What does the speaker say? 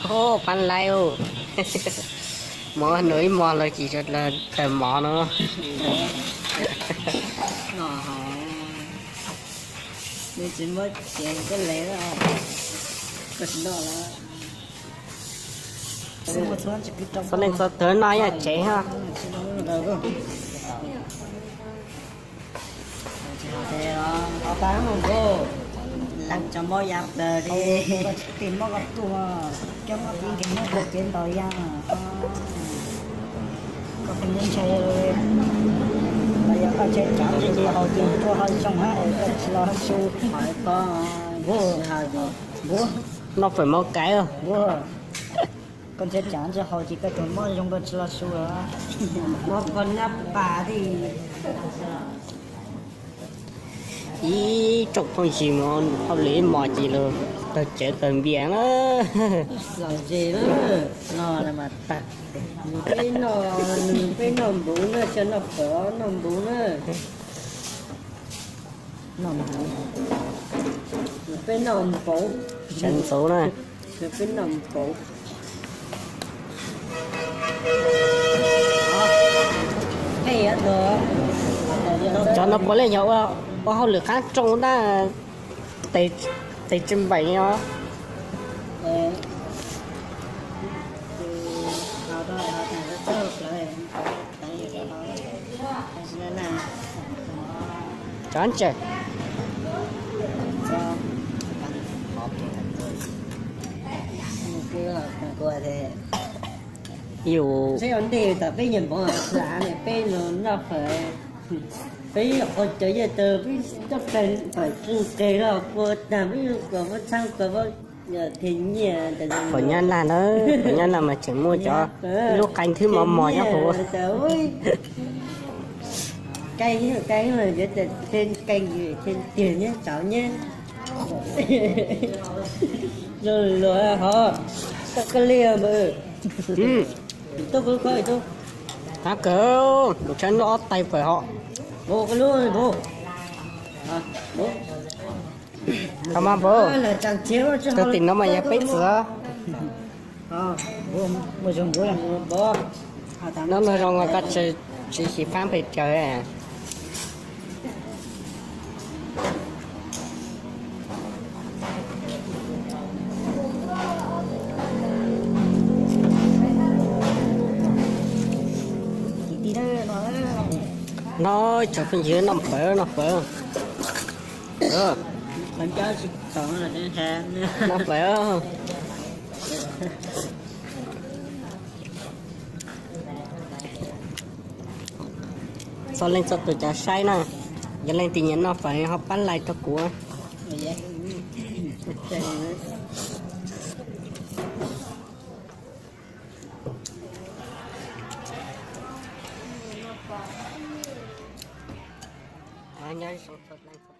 Pab laib, mov nws ib mos los tsis tawm mov no. Tsis muaj tsev koj le, koj tsis noj lawm. Txhob leej txhob twg noj ib yam tsev ho. Tsis hais tias, tau tag mus nkaus, leej tso mob ya plaws li. Koj tsis tig mob koj tuaj, koj mob tib nkeeg nyob koj cev ntaus ya. Koj pheej ntshai, los yog koj ntshai tsam ntsej haus ces tuaj haus zoo hab es koj tsis los haus su. Npua, npua, noj fawm mob kaiv. Npua, koj ntshai tsam ntsej haus ces koj tug mob zoo koj tsis los su. Mob koj nab pas li. Ib tsoom phooj ywg mus hauj lwm ib hmos ces los tawg cawv tawg npias na. Los ze na, no mas tag. Nws peb noj, nws peb noj npuv na, xyov noj fawm noj npuv na. Nws peb noj npuv, sawv ntxuv na. Nws peb noj npuv. Cov no puav leej yog ua hauj lwm qab rooj tab, tes tsis npaim os. Cov ntses. Yus, peb nyob npov xwb, peb noj fawm, peb qhov cov yaj tawg peb coj plaws fawm tsis nqes los kua tag, peb yuav kom muab txhab kom muab them nyiaj. Phom Nyab Laj na, phom Nyab Laj mas tseem muaj cov lub qai nthwv mos mos nyob hauv. Keej, keej, yuav them keej, them tiag nyab tsau nyab. Luag hov, koj li mas. Tub, koj, koj, tub. Qab kawg, tus tshaib noj ob tais fawm hov. Tau mas npawg, tus tim no mas yog peb txiv. Noj no zoo mas koj tsis xyiv fab pes tsawg. No cov phooj ywg, noj fawm, noj fawm. Noj fawm. Txhua leej txhua tus cov saib na, yog leej twg nyiam noj fawm ho pab like rau kuv. Nyob zoo txhua leej txhua